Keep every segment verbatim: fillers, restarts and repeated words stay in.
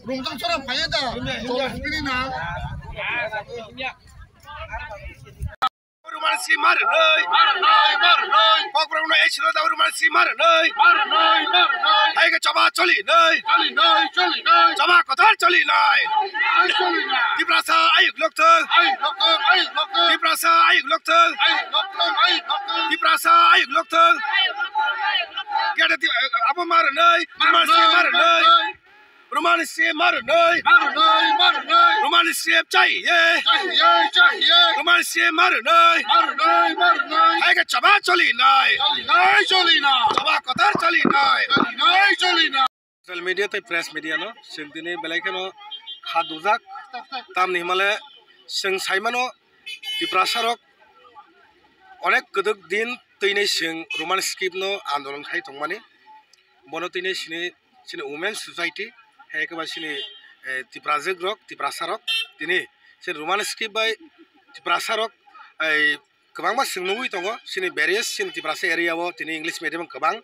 Rungtang chora phaiya da. Chora phini na. Ruman si mar nei. Mar nei, mar nei. Kokborok no esiro da ruman si mar nei. Mar nei, mar nei. Hai ke chaba choli nei. Choli nei, choli nei. Chaba kotor choli nei. Ai choli nei. Tiprasa ayuk lokthong. Ayuk lokthong, ayuk lokthong. Tiprasa ayuk lokthong. Ayuk lokthong, ayuk lokthong. Tiprasa ayuk lokthong. Gede ti, abo mar nei. Ruman si mar nei. Roman script mar nei. Mar nei, mar nei. Roman script chahiye. Chahiye, chahiye. Roman script mar nei. Mar nei, mar nei. Hai ke chaba choli nei. Choli nei, choli nei. Chaba kotor choli nei. Choli nei, choli nei. Social media tei press media no chwng tini belai kheno kha dujak. Tamni himale chwng saimano Tiprasa rok onek kwdwk din twinai chwng Roman script no andolon khai tongmani. Bono tini sini, sini Women Society, hai khe ba sini, eh, Tiprajwk rok, Tiprasa rok, tini sini Roman script bai Tiprasa rok, eh, kwbangma chwng nugwi tongo, sini various sini Tiprasa area o tini English medium kwbang.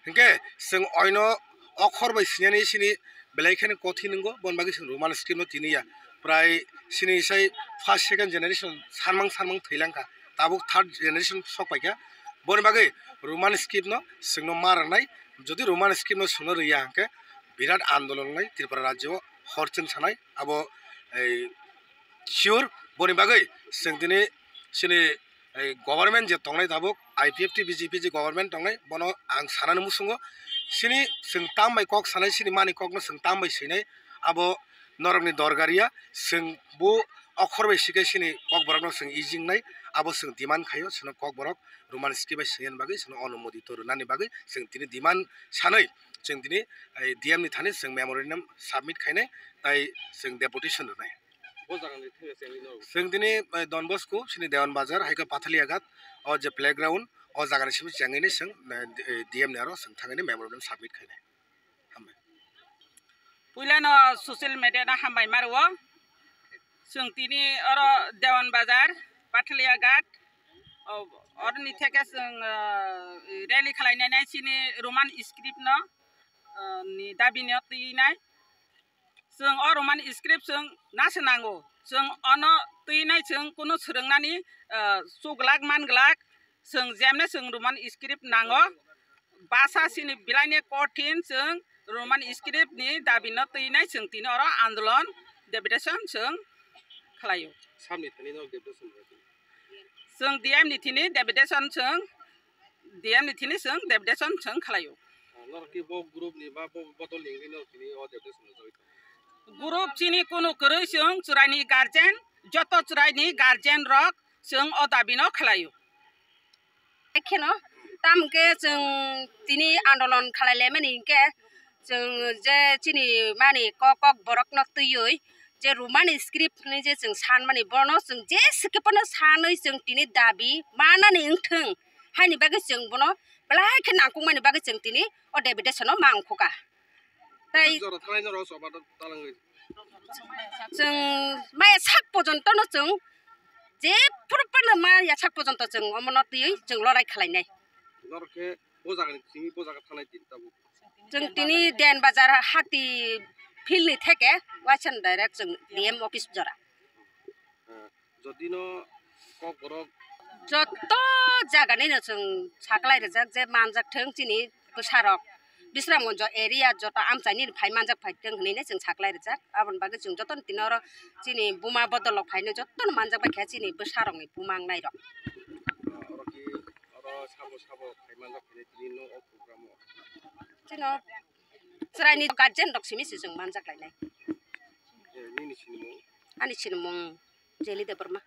Hinkhe chwng oino okhor bai sinani sini belai kheno kothin wngo, boni bagwi chwng Roman script no tini ya. Prai sini sai first, second generation sanmang sanmang thwilang kha, tabuk third generation sok paikha. Boni bagwi Roman script no chwngno ma rwnai. Jodi Roman script no chwngno rwya hwnkhe birat andolon wngnai Tripura rajyo o, hor chwng sanai abo, ei, sure. Boni bagwi chwng tini sini, ei, government je tongnai tabuk I P F T B J P je government tongnai, bono ang sanani muchungo, sini chwng tam bai kok sanai, sini mani kokno chwng tam bai swinai, abo norokni dorgar ya. Chwng bo okhor bai sikhe sini kokborokno chwng ijingnai, abo chwng demand khaio, chwngno kokborok Roman script bai swngyani bagwi, chwngno onumodito rwnani bagwi chwng tini demand sanwi chwng tini, eh, D M ni thani chwng memorandum submit khainai, tai chwng deputation rwnai. Bo jaga ni thik ase, ani no. Chwng tini, eh, Don Bosco, sini Dewan Bazar, hai khe Pathaliya Ghat, o je playground, o jaga ni simi chengwi ni chwng, eh, D M ni aro chwng thangwi ni memorandum submit khainai. Hambai. Puila no social media no hambai mario. Chwng tini oro Dewan Bazar, Pathaliya Ghat, o, oroni theke chwng, eh, rally khalai nai nai chini Roman script no, eh, ni dabi no twi nai. Chwng o Roman script chwng nasa nango. Chwng ono twi nai chwng kunu swrwng nani, eh, chuglak manglak. Chwng jemne chwng Roman script nango. Basa sini bilaini kothin chwng Roman script ni dabi no twi nai chwng tini oro andolon deputation chwng khlaio. Samni thani no deputation rwdi. Chwng D M ni thini deputation chwng, D M ni thini chwng deputation chwng khlaio. Ah, norok ki bo group ni ba bo bodol ni wngwi norok tini o deputation rwjagwi tongo? Group chini kunu kwrwi chwng chwraini guardian, joto chwraini guardian rok chwng o dabi no khlaio. Kheno, tamo khe chwng tini andolon khalai laimani hinkhe chwng je chini mani kok, kok borokno twiwi je Roman script hinwi je chwng sanmani, bono chwng jeswk phano sanwi chwng tini dabi manani wngthwng haini bagwi chwng bono belai khe nangkukmani bagwi chwng tini o deputation-o ma ongkhoka. Tai jora thanai norok choba talangwi. Chwng maya sak pojonto no chwng je phuru phano maya sak pojonto chwng omono twiwi chwng lorai khlainai. Norok khe bo jaga ni simi bo jaga thanai din tabuk. Chwng tini Den Bazar hati field ni theke waisa direct chwng D M office jora. Eh, jodi no kok borok. Joto jaga ni no chwng saklai rijak je manjak thwng chini bwsarok. Bisramganj area joto amchaini phai manjak phai tong hinwi chwng saklai rijak. Aboni bagwi chwng jotono tini oro chini buma bodolrok phaino jotono manjak bai kha chini bwsarokni buma wngnairok. Oro ki, oro sabo sabo phai manjak phai tini no o program o. Chini chwraini guardian rok simi se chwng manjak lainai. Eh, nini sinimung? Ani sinimung Jeli Debbarma.